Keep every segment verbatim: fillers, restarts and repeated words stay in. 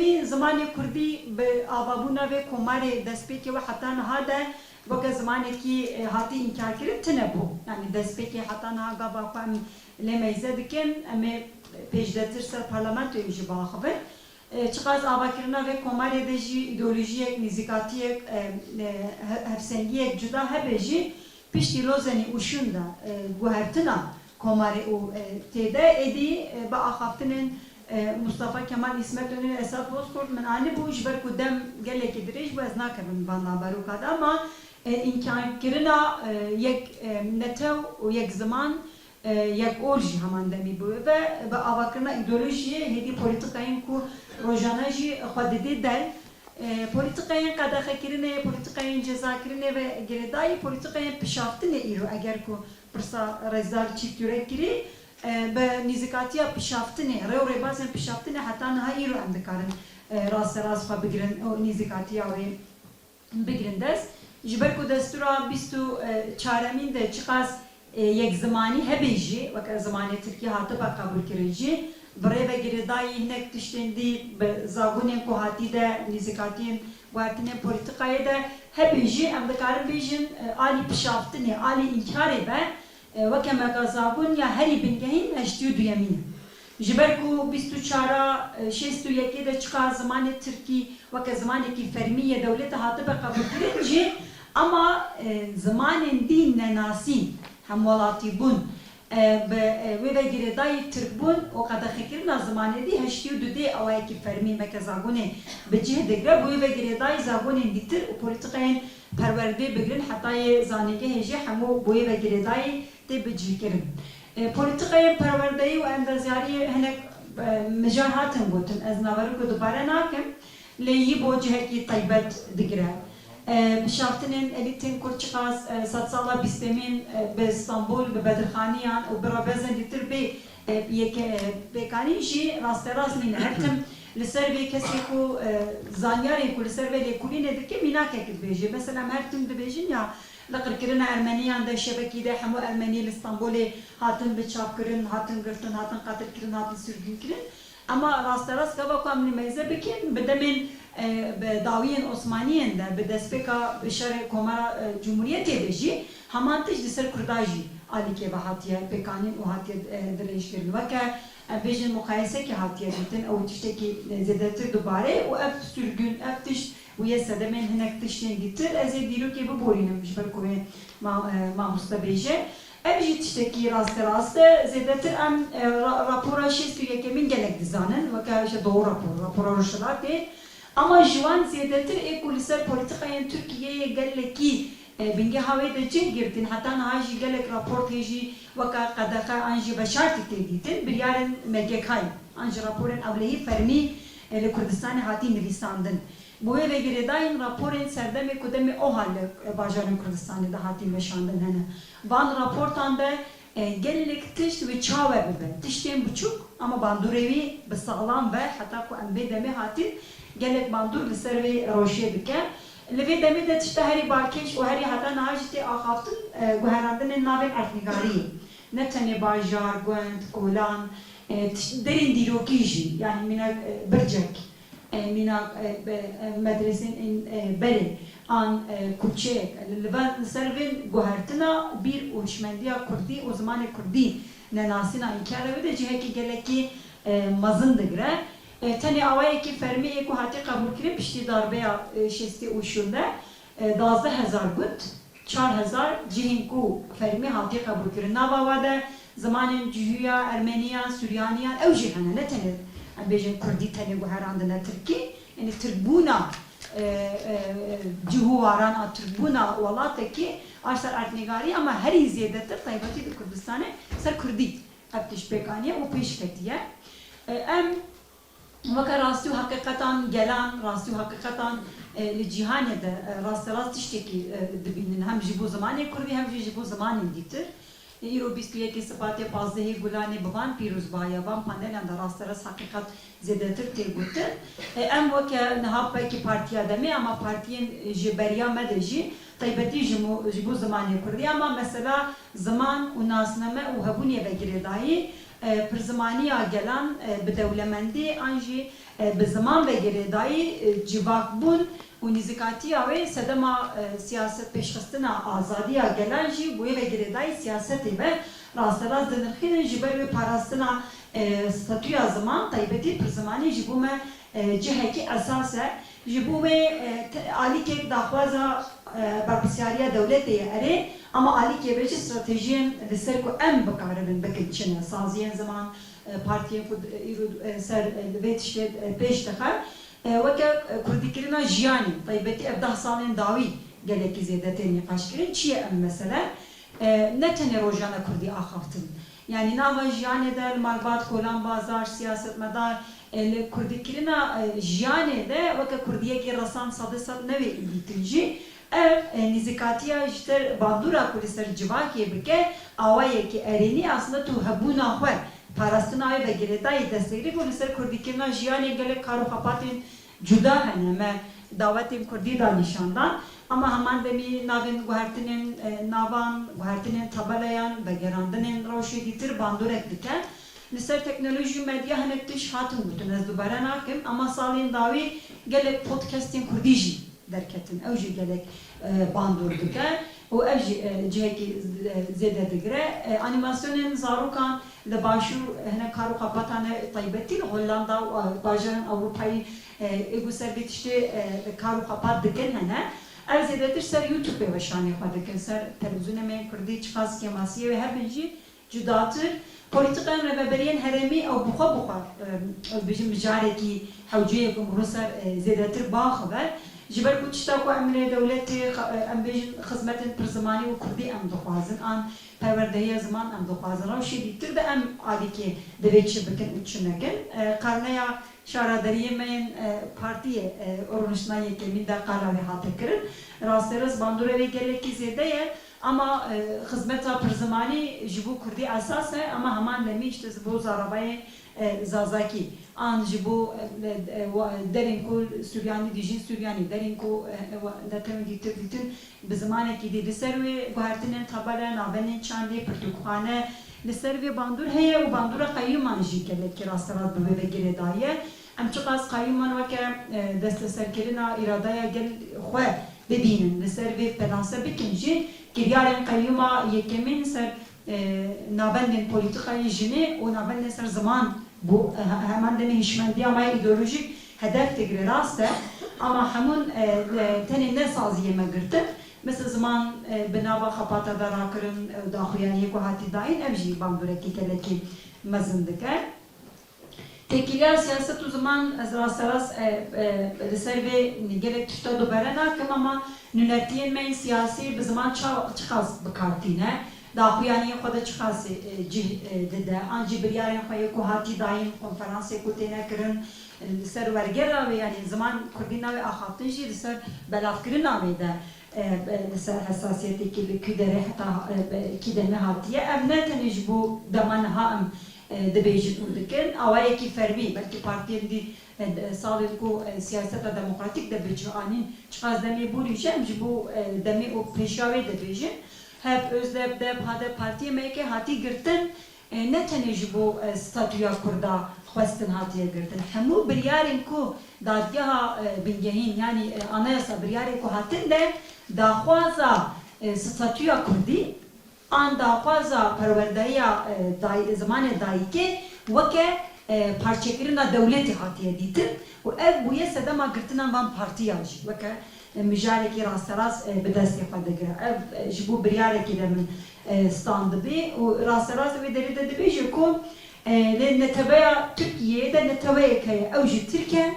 Zimanê kurdî bi avabûna vê komarê destpêkê we heta niha de weke zimanekî, e, hatî înkarkirin tune bû. Yanî destpêkê heta niha gava ku em lê meyze dikin, em ê pêşdetir ser parlamentoyê jî biaxivin. E, çiqas avakirina vê komarê de jî îdeolojiyek, nêzîkatiyek, e, e, he-, hevsengiyek cuda hebe jî, piştî Lozenî û şûn de, e, guhertina komarê û, e, tê de êdî, e, bi axaftinên, e, Mustafa Kemal, Îsmet Înal, Esat Bozkurt min anîbû, ji ber ku dem gelekî dirêj bû, ez nakevim van naveroka de, ama, e, înkarkirina, e, yek, e, netew û yek ziman, e, yek or jî heman demî bû ve bi avakirina îdeolojiyê hêdî polîtîkayên ku rojane jî xwe didê der, e, polîtîkayên qedexekirinê, polîtîkayên cezakirinê ve girêdayî polîtîkayên pişaftinê îro eger ku pirsa Rezdar çîft yurek kirî, e, bi nîzikatiya pişaftinê, rê û rêbazên pişaftinê heta niha îro em dikarin, e, rasterast xwe bigirin û nîzikatiya wê bigirin dest. Ji ber ku destûra bîst û çaremîn de çiqas, e, yekzimanî hebe jî, weke zimanê tirkî hatibe qebûlkirin jî, bi rê ve girêdayî hinek tiştên dî, bi zagonên ku hatî de, nîzîkatiyên guhertinên polîtîkayê de hebe jî, em dikarin bêjin, e, alî pişaftinê, alî înkarê ve, e, weke megazagon ya herî bingehîn heştê û duyemîn e. Ji ber ku bîst û çar a, e, şêst û yekê de çiqas zimanê tirkî weke zimanekî fermî yê dewletê hatibe qebûlkirin jî, ama, e, zimanên dî nenasîn, hemwelatîbûn, e, bi, e, wê ve girêdayî tirkbûn û qedexekirina zimanê dî heştê û du dê awayekî fermî weke zagonê bi cih digre, bi wê ve girêdayî zagonên dîtir û polîtîkayên perwerdê bigirin, heta yê zanîngehê jî hemû bi wê ve girêdayî tê bicihkirin. E, polîtîkayên perwerdeyî û endezyariyê hinek, e, mijar hatin gotin, ez naverokê dubare nakim, lê yî bo cihekî taybet digire. E, bişaftinên elîtên kurd çiqas, e, sedsala bîstemîn, e, bi Stenbol, bi bedirxaniyan û bi rebezên dîtir bê, e, yeke, e, pêkanîn jî rasterast nîne. Her tim li ser vê kesê ku, e, zanyarên ku li ser vê lêkolînê dike mînakek dibêje. Mesela em her tim dibêjin ya, li qirkirina Ermeniyan de, şebekî de hemû Ermenî li Stenbolê hatin biçapkirin, hatin girtin, hatin qetilkirin, hatin sirgûnkirin. Ema rasterast gava ku em nimeyze bikin, bi demên, e, bi dawiyên Osmaniyên de, bi destpêka şerê Komara, e, Cumhuriyetê de jî heman tişt li ser Kurda jî alîkê ve hatiye pêkanîn û hatiye, e, dirêjkirin. Weke, em bêjin, muqayesekê hatiye dîtin, ew tiştekî, e, zêdetir dubare û ev sirgûn, ev tişt bûye sedemên hinek tiştên dîtir. Ez ê dîrokê biborînim ji ber ku wê ma-, e, mamoste bêje. Ev jî tiştekî rasterast e. Zêdetir em, e, ra-, rapora şêst û yekemîn gelek dizanin. Weke işte Doğu raporu, rapora Rojhilatê. Ama ji wan zêdetir ê ku li ser polîtîkayên Tirkiyeyê gelekî, e, bingeha wê de cih girtin, heta niha jî gelek rapor tê jî weke qedexe an jî veşartî tê dîtin, biryarên M G K'yê an jî raporên ewlehî fermî, e, li Kurdistanê hatî nivîsandin. Bi wê ve girêdayîn raporên serdemê ku demê OHAL li, e, bajarên Kurdistanê de hatî meşandin hene. Van raportan de, e, gelek tişt wê çawe bibe. Tiştên biçûk ama bandorê wî bi saxlam be, heta ku em vê demê hatî gelek bandor li ser vê rewşê bike. Li vê demê de tişta herî balkêş û herî heta niha jî tê axaftin, e, guherandinên navên erdnîgariyê. Ne tenê bajar, gund, kolan, e, tiş-, derên dîrokî jî, yanî mînak, e, bircek, e, mînak, e, be-, e, medresên, e, berê an, e, kuçeyek, li, li van, li ser vê guhertina bîr û hişmendiya kurdî û zimanê kurdî nenasîna înkara wê de cihekî gelekî, e, mezin digire. E, tenê awayekî fermî ê ku hatî qebûlkirin piştî darbeya, e, şêstê û şûn de, e, duwazdeh hezar gund, çar hezar cihên ku fermî hatî qebûlkirin. Nava wa de zimanên cihûya, ermeniyan, suryaniyan, ew jî hene. Ne tenê em bêjin kurdî tenê guherandine tirkî. Yanî tirkbûna, e, e, cihû waran a tirkbûna welatekî a ser erdnîgarî, ama herî zêdetir taybetî di Kurdistanê ser kurdî ev tişt pêk aniye û pêş ketiye. E, em Weke rastî û heqîqetan gelan, rastî û heqîqetan, e, li cîhanê de, e, rasterast tiştekî, e, dibînin. Hem ji bo zimanê kurdî hem jî ji bo zimanên dîtir. E, îro bîst û yekê Sibatê, pazdehê Gulanê bi van pîrozbahiya van panelan de rasterast heqîqet zêdetir tê gotin. E, em weke niha belkî Partiya Demê, ama partiyên ji beriya me de jî, taybetî ji mo-, ji bo zimanê kurdî, ama mesela ziman û nasname û hebûnê ve girêdayî, e, pirzimaniya gelan, e, bi dewlemendî an jî, e, bi ziman ve girêdayî, e, civakbûn û nîzikatiya wê sedema, e, siyaset pêşxistina azadiya gelan jî bi wê ve girêdayî siyasetê ve rasterast dinirxînin, ji ber wê parastina, e, statûya ziman, taybetî pirzimanî ji bo me, e, cihekî esas e. Ji bo wê, e, te-, alîkek daxwaza, e, berpirsyariya dewletê ye erê, ama alîkê ve jî stratejiyên li ser ku em bikaribin bikin çi ne. Saziyên ziman, e, partiyên ku, e, îro, e, ser, e, li vê tiştê, e, pêş dixe. E, weke, e, kurdîkirina jiyanê, taybetî ev deh salên dawî gelekî zêde tê nîqaşkirin. Çi ye ev mesele? E, ne tenê rojane kurdî axaftin. Yanî nava jiyanê de li malbat, kolan, bazar, siyasetmedar, e, li kurdîkirina, e, jiyanê de weke kurdiyekî resan sedê sed newê ê dîtin jî, ev, e, nîzîkatiya ji ser bandora ku li ser civakê bike, awayekî erênî aslında tu hebûna xwe, parastina wê ve girêdayî destegrî ku li ser kurdîkirina jiyanê gelek kar û xepatên cuda hene. Me dawetên kurdî da nîşan dan. Ama heman demî navên guhertinên, e, navan, guhertinên tabelayan, vegerandinên rewşê dîtir bandorek dike. Li ser teknolojî û medya hinek tişt hatin gotin, ez dubare nakim, ama salên dawî gelek podcastên kurdî jî derketin. Ew jî gelek, e, bandor dike û ev jî, e, cihekî, e, zêde digire. E, anîmasyonên zarokan li başûr hinek kar û xepat hene, taybetî li Hollanda û, e, bajarên Ewropayî, e, ê ku ser vê tiştê, e, kar û xepat dikin hene. Ev zêdetir ser YouTubeê weşanê xwe dikin, ser televîzyonê me yên kurdî çiqas kêmasiyê wê hebin jî, cudatir. Polîtîkayên rêveberiyên herêmî ew bi xwe bi xwe, e, ew bêjin mijarekî hewceyek in, bi ser, e, zêdetir biaxive. Ji ber ku tişta ku em li dewletê, xa-, e, em bêjin xizmetên pirzimanî û kurdî em dixwazin, an perwerdehiya ziman em dixwazin. Rewşê dîtir de em alîkê divê çi bikin û çi nekin. E, karneya şaraderiyê me yên, e, partiyê, e, rûniştina yekemîn de qala wê hate kirin. Rasterast bandora wê gelekî zêde ye. Ama, e, xizmeta pirzimanî ji bo kurdî esas e, ama heman demî işte ji bo zarabayê, e, zazakî, an ji bo, e, e, wa-, derên ku suryanî dijîn suryanî, derên ku, e, e, wa-, netewên dîtir dîtin bi zimanekî dî. Li ser wê guhertinên tabela, navendên çandê, pirtûkxane, li ser vê bandor heye û bandora qeyûman jî gelekî rasterast bi wê ve girêdayî ye. Em çiqas qeyûman weke, e, desteserkirina îradaya gel xwe bibînin, li ser vê pênase bikin jî, kiryarên qeyûma yekemîn ser, e, navendên polîtîkayê jinê û navendên ser ziman bû, e, he-, heman demê hişmendiya me ya îdeolojîk hedef digire, rast e, ama hemûn, e, e, tenê ne saziyê me girtin, mesela ziman, e, bi nava xepata de rakirin, e, daxuyaniyê ku hatî dayîn, ev jî bandorekî gelekî mezin dike. Têkiliya siyaset û ziman, ez rasterast, e, e, li ser vê gelek tişta dubare nakim, ama nûnertiyên me yên siyasî bi ziman ça-, çiqas bi kar tîne, daxuyaniyên xwe de çiqas, e, cih, e, dide, an jî biryarên xwe yê ku hatî dayîn, konferansê ku têne kirin, e, li ser wergera wê, yanî ziman kurdî navê axaftin jî li ser belavkirina wê de, e, e, li ser hesasiyetê kî li kî derê heta, e, e, kî demê hatiye. Ev ne tenê ji bo dema niha em, e, dibêjin û dikin. Awayekî fermî, belkî partiyên dî, e, e, salên ku, e, siyaseta demokratîk de bi cih anîn, çiqas demê borî jî em ji bo, e, demê û pêşiya wê dibêjin. HEP, ÖZDEP, DEP, HADEP, partiyê me yekê hatî girtin. E, ne tenê ji bo, e, statûya Kurda xwestin hatiye girtin. Hemû biryarên ku dadgeha, e, bingehîn, yanî, e, anayasa biryarên ku hatin de daxwaza, e, statûya Kurdî an daxwaza perwerdehiya, e, day-, zimanê dayikê weke, e, parçekirina dewletê hatiye dîtin û ev bûye sedema girtina van partiya jî. Weke mijarekî rasterast, e, bi destê xwe digire. Ev, e, ji bo biryarekî de min, e, standibî û rasterast wê derê de dibêje ku, e, li neteweya Tirkiyeyê de neteweyek heye, ew jî Tirk e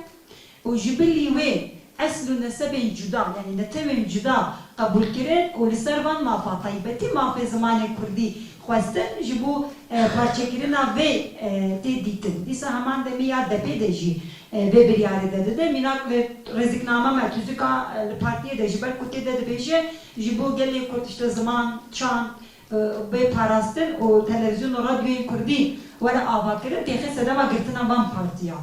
û ji bilî wê esl û nesebên cuda, yanî netewên cuda qebûl kirin û li ser van mafa taybetî mafê zimanê kurdî xwestin ji bo, e, parçekirina vê, e, tê dîtin. Dîsa heman demê ya DEPê de jî e, vê biryarê de dide. Mînak li rêzikname me, tuzika, e, li partiyê de ji ber ku tê de dibêje, ji bo gelê Kurd işte ziman, çand, e, bê parastin û televîzyon û radyoyên Kurdî were avakirin, têxe sedema girtina van partiya.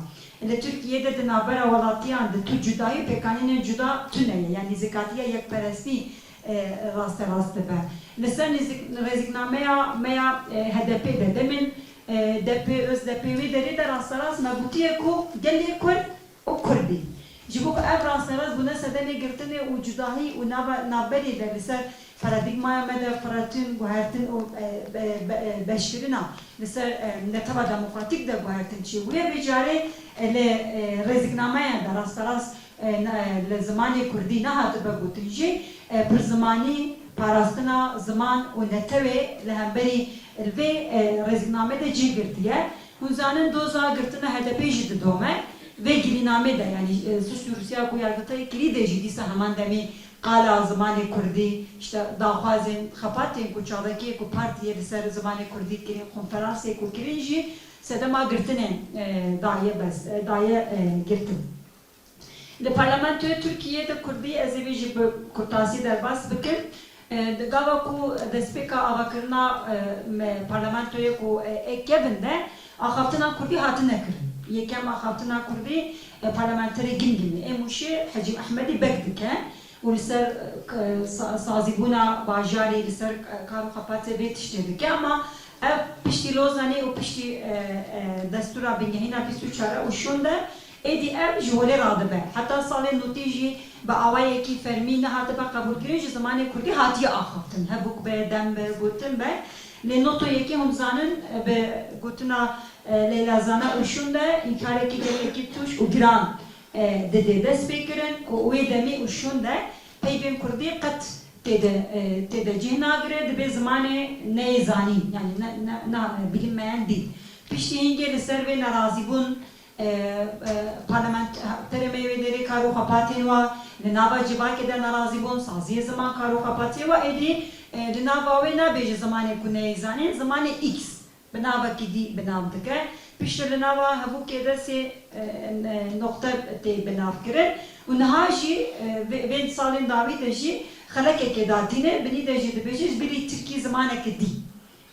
Li Tirkiyê de di navbera welatiyan de tu cudayî û pêkanînên cuda tune ye, yanî nîzikatiya yekperestî, e, rasterast dibe. Li ser nîzik-, rêziknameya me ya, e, HDPê de demên E, D P, ÖSDP wê derê de rasterast me gotiye ku gelê Kurd û Kurdî. Ji bo ku ev rasterast bûne sedemê girtinê û cudahî û nava, navberê de li ser paradîgmaya me de firetin, guhertin û, e, be-, be-, e, beşkirina li ser, e, netewa demokratîk de guhertin çêbûye. Vê carê, e, li, e, rêziknameya de rasterast e, ne, li zimanê kurdî nehatibe gotin jî, e, pirzimanî, parastina ziman û netewê li hemberî li vê, e, rêzikname de cih girtiye. Hûn zanin doza girtina H D P jî didome. Vê gilînamê de, yanî, e, suç duyurusuya ku yargıtayê kirî de jî dîsa heman demî qala zimanê kurdî, işte, daxwazên xebatên ku çalakiyê ku partiyê li ser zimanê kurdî kirin, konferansê ku kirin jî sedema girtinê, e, daye bes, e, daye, e, girtin. Li Parlamentoya Tirkiyê de kurdî, ez ê vê jî bi kurtasî derbas bikim. E, di gava ku destpêka avakirina, e, me, parlamentoyê ku, e, ê kevin de axaftina kurdî hatine kirin. Yekem axaftina kurdî, e, parlamenterê Gimgimê ê Mûşê Hecî Ehmedî Beg dike û li ser, e, sa-, sazîbûna bajarî, li ser, e, kar û xebatê vê tiştê dike. Ama ev piştî Lozanê û piştî, e, e, destûra bingehîna bîst û çar û şûn de Êdî ev ji holê radibe. Heta salên notî jî bi awayekî fermî nehatibe qebûlkirin, ji zimanê kurdî hatiye axaftin. Hebûk be, dem be, gotin be. Lê noto yekê hûn zanin, bi gotina, e, Leyla Zana û şûn de înkarekî gelekî tûj û giran, e, didê destpêkirin ku wê demê û şûn de peyvên kurdî qet tê de, e, tê de cih nagire, dibe zimanê neyê zanîn, yanî ne, ne, ne, bilinmeyen dil. Piştî hingê li ser vê nerazîbûn, e, e, parlament-, perê me wê derê kar û xebatên wa li nava civakê de nerazîbûn, saziyê ziman kar û xebatiyê wa êdî, e, li nava wê nabêje zimanê ku neyê zanîn, zimanê X. Bi navekî dî bi nav dike. Piştre li nava hevûkê de sê, e, n-, noqte tê bi nav kirin. Û niha jî, e, vê, vê salên dawî de jî xelekekê datîne, binî de jî dibêje ji bilî tirkî zimaneke dî,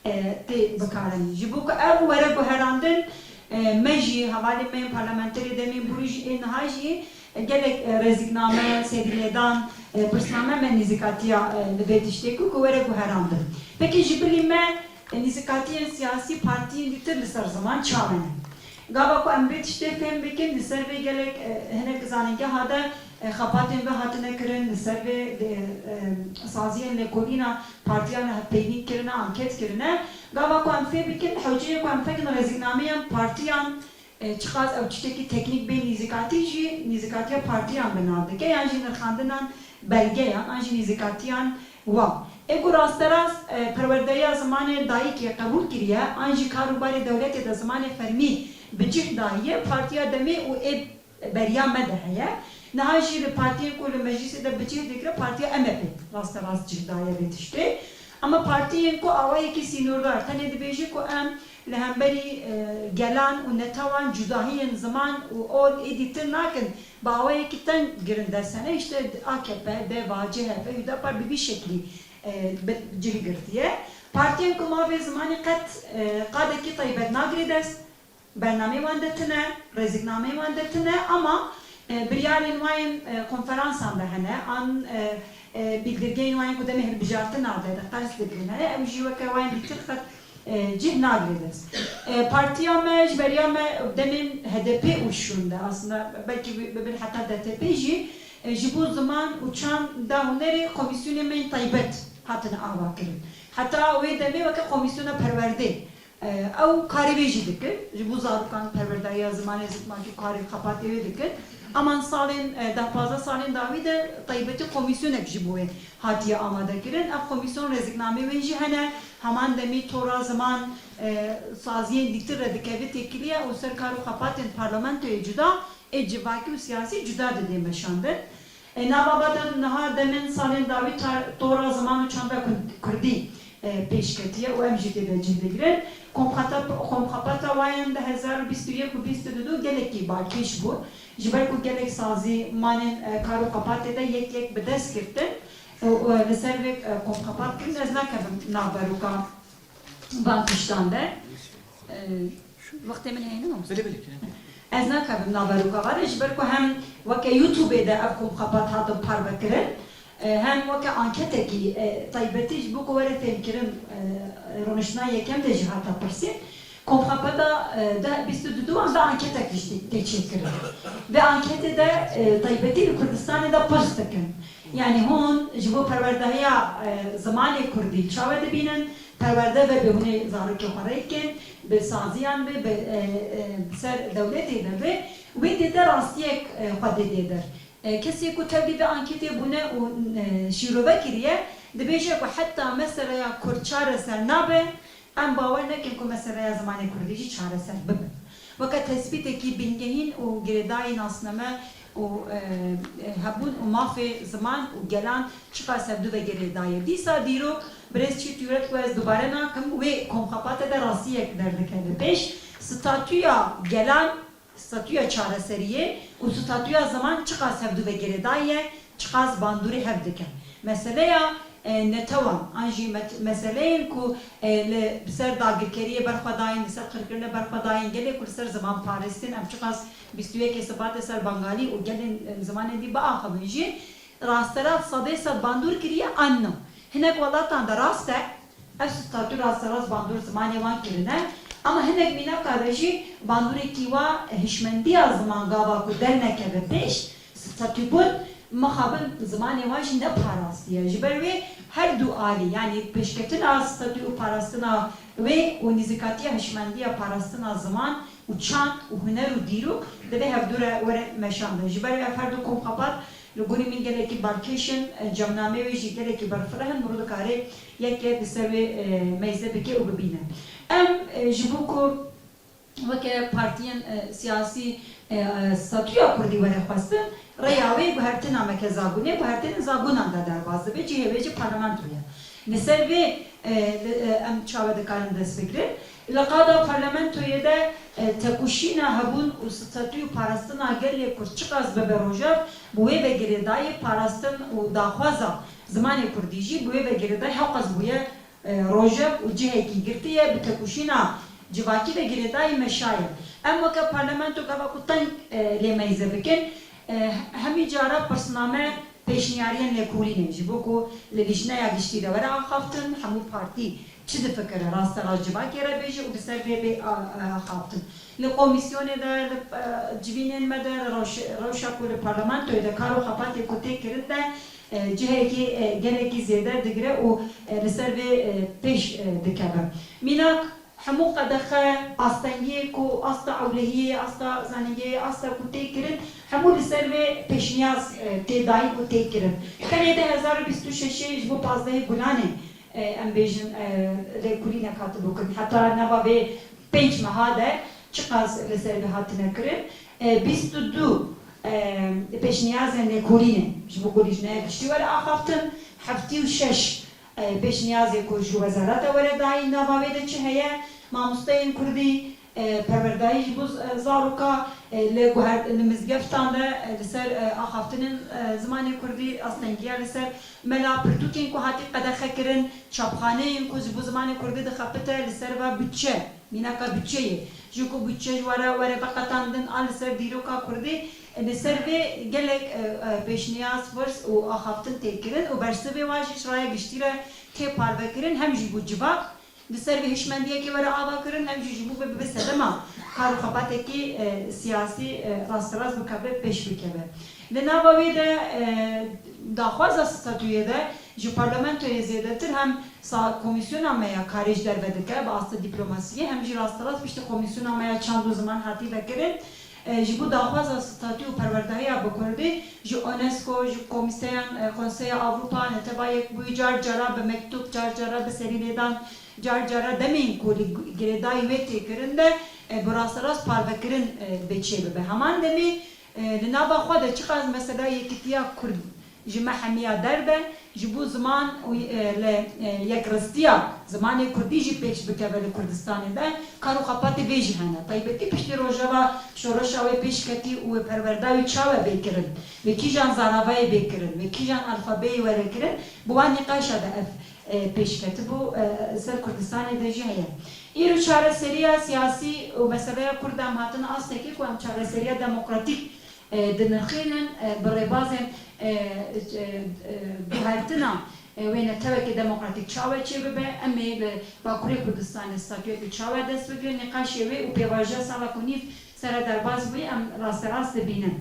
e, tê bikaranîn. Ji bo ku ev were guherandin, e, me jî, hevalên me yên parlamenterê demên borî jî ê niha jî, e, gelek, e, rêzikname, serîlêdan, e, pirsname me nêzîkatiya, e, li vê tiştê ku, ku were guherandin. Pekî ji bilî me, e, nêzîkatiyên siyasî partiyên dîtir li ser ziman çawa ne? Gava ku em vê tiştê fêm bikin, li ser vê gelek, e, hinek zanîngeha de, e, xebatên ve hatine kirin, li ser vê, e, e, saziyên lêkolîna partiyan hevpeyvîn kirine, anket kirine. Gava ku em fêm bikin, hewceyê ku em fekin rêzîknameyan partiyan, e, çiqas ew tiştekî teknîk bê nîzîkatî jî, nîzîkatiya partiyan bi nav dike, yan jî nirxandinan belgeyan, an jî nîzîkatiyan wan. Ê ku rasterast, e, perwerdeya zimanê dayikê qebûl kiriye, an jî kar û barê dewletê de zimanê fermî bi cih dahiye, partiya demê û ê beriya me de heye. Niha jî li partiyên ku li meclîsê de bi cih digire, partiya M H P rasterast cih daye vê tiştê. Ama partiyên ku awayekî sînordar tenê dibêje ku em li hemberî, e, gelan û netewan cudahiyên ziman û ol êdî tune nakin, bi awayekî teng girin dest hene. Îşte A K P, DEVA, C H P, Hüdapar bi vî şeklî, e, bi cih girtiye. Partiyên ku mafê zimanê qet, e, qadekî taybet nagire dest, bernameyê wan de tune, rêziknameyê wan de tune, ama, e, biryarên wan yên, e, konferansan de hene, an, e, e, bildirgeyên wan yên ku demê hilbijartina de, de qels digirin hene, ew jî weke wan yên dîtir qet, e, cih nagire dest. E, partiya me, ji beriya me demên H D P û şûn de, aslında belkî bi, bi, hatta D T P jî, e, ji bo ziman û çanda hunerê komîsyonê me yên taybet hatine avakirin. Heta wê demê weke komîsyona perwerdê, e, ew karê wê jî dikin. Ji bo zarokan perwerdehiya zimanê zikmakî karê xebatê wê dikin. Ama salên, e, deh pazdeh salên dawî de taybetî komîsyonek ji bo wê hatiye amadekirin. Ev komîsyon rêziknameyê wê jî hene. Heman demî tora ziman, e, saziyên dîtir re dikeve têkiliyê û ser kar û xebatên parlamentoyê cuda, ê civakî û siyasî cuda didê meşandin. E, nava va de niha demên salên dawî tar-, tora ziman û çanda kurd-, kurdî, e, pêş ketiye û em jî tê de cih digirin. Komxeta-, komxepata wan yên du hezar û bîst û yek û bîst û du gelekî balkêş bû. Ji ber ku gelek sazîmanên, e, kar û xebatê de yek yek bi dest girtin û, û li ser vê, e, komxebat kirin, ez nakevim nav beroka van tiştan de. E, wextê min heye ne mamoste? Belê, belê, kerem. Ez nakevim nav beroka van de, ji ber ku hem weke YouTubeê de ev komxebat hatin parve kirin, e, hem weke anketekî, e, taybetî ji bo ku were fêmkirin, e, rûniştina yekem de jî hate pirsîn. Komxebata, e, de bîst û du an de anketek jî tê çêkirin. Vê anketê de, e, taybetî li Kurdistanê de pirs dikin. Yanî hûn ji bo perwerdehiya, e, zimanê kurdî çawe dibînin? Perwerde vebe hûn ê zarokê xwe rê dikin, bi saziyan be, bi, e, e, bi ser dewletê de be, wê tê de rastiyek, e, xwe didê der. E, kesê ku tevlî vê anketê bûne û, e, şîrove kiriye, dibêje ku heta meseleya kurd çareser nabe, em bawer nekin ku meseleya zimanê kurdî jî çareser bibe. Weke tespîtekî bingehîn û girêdayî nasname û, e, e, hebûn û mafê ziman û gelan çiqas hevdû ve girêdayî ye. Dîsa dîrok birêz Çît Yuret ku ez dubare nakim, wê komxapate de rastiyek derdikeve pêş. Statûya gelan, statûya çareseriyê û statûya ziman çiqas hevdû ve girêdayî ye, çiqas bandorê hev dike. Meseleya, e, netewan, an jî met-, meseleyên ku, e, li, bi ser dagirkeriyê berxwedayîn, li ser qirkirinê berxwedayîn, gelê ku li ser zimanparêstin, em çiqas bîst û yekê Sibatê ser Bangalî û gelên, e, zimanên dî biaxivin jî, rasterast sedê sed bandor kiriye an na. Hinek welatan de rast e, ev statû rasterast bandor zimanê wan kirine, ama hinek mînaka de jî bandorê kî wa hişmendiya ziman gava ku dernekeve pêş, statû bûn, mixabin zimanê wan jî ne parastiye. Ji ber wê her du alî, yanî pêşketina statû û parastina wê û nîzikatiya hişmendiya parastina ziman û çand û huner û dîrok divê hevdû re were meşandin. Ji ber wê ev her du komxebat li gorî min gelekî balkêş in, e, cemnameyê wê jî gelekî berfireh in, mirov dikare yek yek li ser wê, e, meyze bike û bibîne. Em, e, ji bo ku weke partiyên, e, siyasî, e, e, statûya kurdî were xwestin, rêya wê guhertina me ke zabûnê, guhertinên zabûnan de derbas dibe, cihê wê jî parlamento ye. Li ser vê, e, li, e, em çawe dikarin dest bigirin? Li qada parlamentoyê de, e, tekoşîna hebûn û statû û parastina gelê kurd çiqas bibe rojeva, bi wê ve girêdayî parastin û daxwaza zimanê kurdî jî bi wê ve girêdayî hewqas bûye, e, rojeva û cihekî girtiye, bi tekoşîna civakî ve girêdayî meşaye. Em weke parlamento gava ku teng, e, lê meyze bikin, e, hemî cara pirsname pêşniyariyên lêkolînê ji bo ku li Lijneya Giştî de were axaftin, hemû partî çi difikire rasterast civakê re bêje û bi ser vê bê a-, a-, axaftin. Li komîsyonê de, li, e, civînên me de, li rewş-, rewşa ku li parlamentoyê de kar û xebatê ku tê kirin de, e, cihekî, e, gelekî zêde digire û, e, li ser vê, e, pêş, e, dikeve. Mînak, hemû qedexe, astengiyê ku asta ewlehiyê, asta zanîngehê, asta ku tê kirin, hemû li ser vê pêşniyaz, e, tê dayîn û tê kirin. Tenê di hezar û bîst û şeşê ji bo pazdehê Gulanê, e, em bêjin, e, lêkolînek hatibû kirin. Heta nava vê pênc meha de çiqas li ser vê hatine kirin? E, bîst û du, e, pêşniyazên lêkolînê ji bo ku Lijneya Giştî were axaftin, heftê û şeş e, pêşniyazê ku ji wezareta were dayîn, nava wê de çi heye, mamosteyên kurdî, e, perwerdayî ji bo z-, e, zaroka, e, li guher-, li mizgeftan de, e, li ser, e, axaftinên, e, zimanê kurdî, astengiya li ser mela, pirtûkên ku hatî qedexe kirin, çapxaneyên ku ji bo zimanê kurdî dixebite, li ser va budçe, mînaka budçeyê, ji ku budçe ji were were veqetandin a li ser dîroka kurdî, Li ser vê gelek, e, e, pêşniyaz, pirs û axaftin tê kirin û bersivê wan jî ji raya giştî re tê parvekirin, hem jî bo civak li ser vê hişmendiyekê were avakirin, hem jî ji bo vê bibe sedema kar û xebatekî, e, siyasî, e, rasterast bikeve, pêş bikeve. Li nava wê de, e, daxwaza statûyê de ji parlamentoyê zêdetir hem sa-, komîsyona me ya karê ji derve dike bi asta dîplomasiyê, hem jî rasterast piştî komîsyona me ya çand û ziman hatî vekirin. E, ji bo daxwaza statû û perwerdehiya bi kurdî ji UNESCO, ji komîteyan, e, Konseya Ewropa, Neteba Yekbûyî car cara bi mektûb, car cara bi serîlêdan, car cara demên ku li girêdayî wê tê kirin de, e, bi rasterast parvekirin, e, bê çêbibe. Heman demê, e, li nava xwe de çiqas mesela yekîtiya kurd ji me hemiya derbe, ji bo ziman û, e, li, e, yekristiya zimanê kurdî jî pêş bikeve li Kurdistanê de, kar û xebatê vê jî hene. Taybetî piştî rojeva şoreşa wê pêş ketî û wê perwerda wê çawe bê kirin, wê kîjan zaravayê bê kirin, wê kîjan alfabeyê were kirin, bi wan nîqaşa de ev, e, pêş ketibû, e, ser Kurdistanê de jî heye. Îro çareseriya siyasî û meseleya kurd em hatine astekê ku em çareseriya demokratîk e, dinirxînin, e, bi rêbazên, e, e, e, guhertina E, wê netewekî demokratîk çawa çêbibe, em ê li Bakurê Kurdistanê statuyekî çawa dest bigirin, nîqaşê wê û pêvajoya sala ku nîv sere derbas bûyî em rasterast dibînin.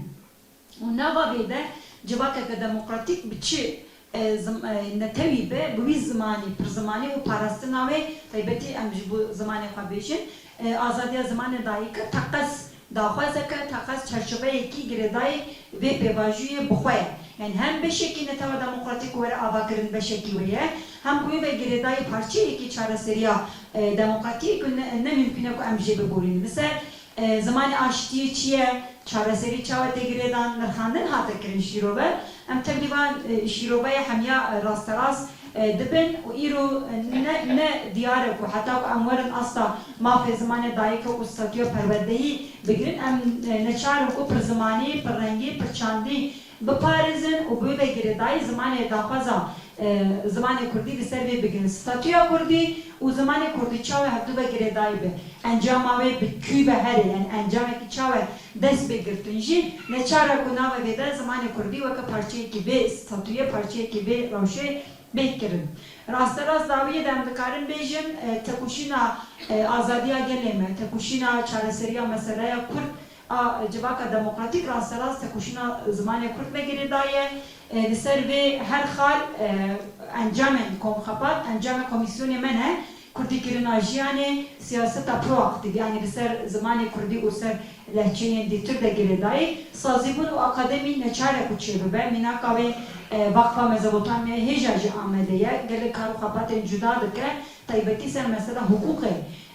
Û nava vê de civakeke demokratîk bi çi, e, zim-, e, netewî be, bi wî zimanî, pirzimanî û parastina wê, taybetî em ji bo zimanê xwe bêjin, e, azadiya zimanê dayike teqez daxwazeke, teqez çarçoveyekî girêdayî vê pêvajoyê bi xwe ye. Yani hem beşekî netewa demokratîk were avakirin, beşekî wê ye, hem ku wê ve girêdayî parçeyekî çareseriya, e, demokratîk ne, ne mimkun e ku em jê biborînin. Li ser, e, zimanê aştiyê çi ye, çareserî çawa tê girêdan, nirxandin hate kirin şîrove. Em tevlî van, e, şîroveyê hemiya, e, rasterast, e, dibin û îro, e, ne, ne diyar e ku heta ku em werin asta mafê zimanê dayike û statûya perwerdehî bigirin, em, e, neçar in ku pirzimanî, pirrengî, pirçandî biparêzin û bi wê ve girêdayî zimanê daxwaza, e, zimanê kurdî li ser vê bigirin. Statûya kurdî û zimanê kurdî çawa hevdu ve girêdayî be? Encama wê bi kû ve here, yani encamekî çawa dest pê girtin jî neçar e ku nava vê de zimanê kurdî weke parçeyekî vê statûyê, parçeyekî vê rewşê bê kirin. Rasterast dawiyê de em dikarin bêjin, e, tekoşîna, e, azadiya gelê me, tekoşîna çareseriya meseleya kurd a civaka demokratîk rasterast tekoşîna zimanê kurd ve girêdaye. E, li ser vê her xal, e, encamên komxepat, encamê komîsyonê me ne, kurdîkirina jiyanê, siyaseta proaktîf, yani li ser zimanê kurdî û ser lehçeyên dîtir de girêdayî, sazîbûn û akademî neçar e ku çêbibe. Mînaka wê, e, Vakfa Mezopotamya hêja jî Amedê ye, gelek kar û xebatên cuda dike, taybetî ser mesela hiqûqê,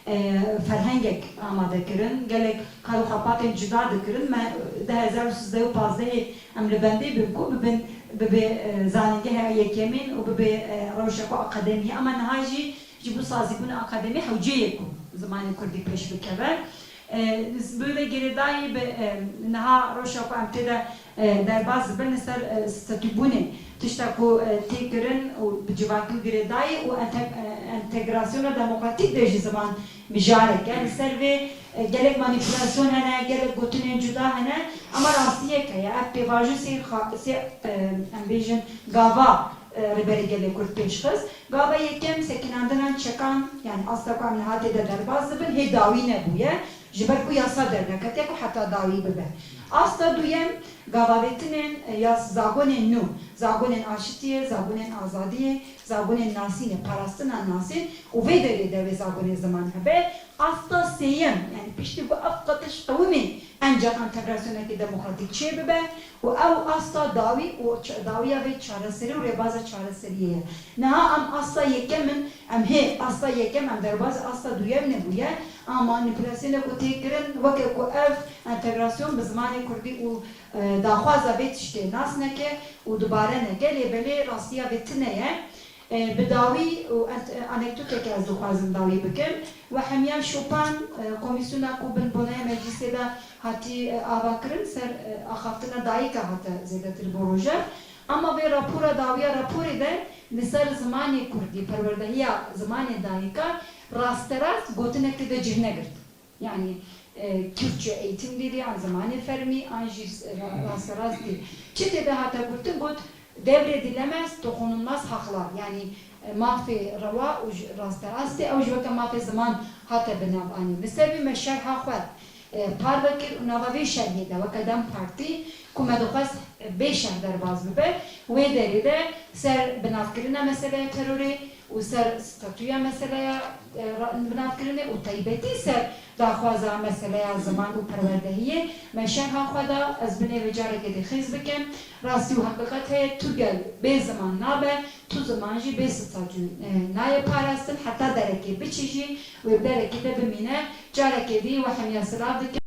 e, ferhengek amade kirin, gelek kar û xebatên cuda dikirin. Me du hezar û sizdeh û pazdehê em li bendê bin ku bibin, bibe, e, zanîngeha yekemîn û bibe, e, rewşa ku akademî ye. Ama niha jî ji bo sazîbûna akademî hewce ye ku zimanê kurdî pêş bikeve. E, bi vê girêdayî bi, e, niha rewşa ku em tê de, e, derbas dibin li ser, e, statûbûnê, tişta ku, e, tê kirin û bi civakî û girêdayî û ente-, e, entegrasyona demokratîk de jî ziman mijarek e. Li ser vê, e, gelek manîpulasyon hene, gelek gotinên cuda hene, ama rastiyek heye. Ev pêvajo sê xa-, sê, e, em bêjin gava, e, Rêberê Gelê Kurd pêş xist. Gava yekem sekinandina çekan, yani asta ku em niha tê de derbas dibin, hê dawî nebûye, ji ber ku yasa derneketiye ku heta dawî bibe. Asta duyem, gavavêtinên, e, yas-, zagonên nû, zagonên aşitiyê, zagonên azadiyê, zagonên nasînê, parastina nasîn û vê derê de wê zagonê ziman hebe. Asta sêyem, yani piştî ku ev qetiş qewimî, enca entegrasyonekî demokratîk çêbibe û ew asta dawî û ç-, dawiya vê çareserî û rêbaza çareseriyê ye. Niha em asta yekem in, em hê asta yekem, em derbas asta duyem nebûye, ama manîpulasyonê ku tê kirin, weke ku ev entegrasyon bi zimanê kurdî û, e, daxwaza vê tiştê nas neke û dubare neke, lê belê rastiya vê tune ye. E, bi dawî û ent-, e, anekdoteke ez dixwazim dawî bikim. We hemiya Şopan, e, komîsyona ku bin boneya meclîsê de hatî, e, avakirin ser, e, axaftina dayika hate zêdetir bo roja. Ama vê rapora dawiya raporê de li ser zimanê kurdî, perwerdehiya zimanê dayika rasterast gotinekê de cih negirt. Yani, e, Kürtçe eğitim dili, an zimanê fermî, an jî ra-, rasterast dil. Çi tê de hate gotin, got, "Devre dilemez dokunulmaz haklar." Yani, e, mafê rewa û ji-, rasterast e, ew jî weke mafê ziman hate bi nav anîn. Li ser vê me şerha xwe, e, parve kir û nava vê şerhê de weke DEM Partî ku me dixwest, e, vê şerh derbas bibe, wê derê de ser binavkirina meseleya terorê, û ser statûya meseleya, e, ra-, binavkirinê û taybetî ser daxwaza meseleya ziman û perwerdehiyê me şerha xwe da, ez binê vê carekê dê xêz bikim. Rastî û heqîqet heye, tu gel bê ziman nabe, tu ziman jî bê statû, e, nayê parastin, heta derekê biçî jî wê bi derekê de bimîne. Carekê dî we hemiya silav dikim.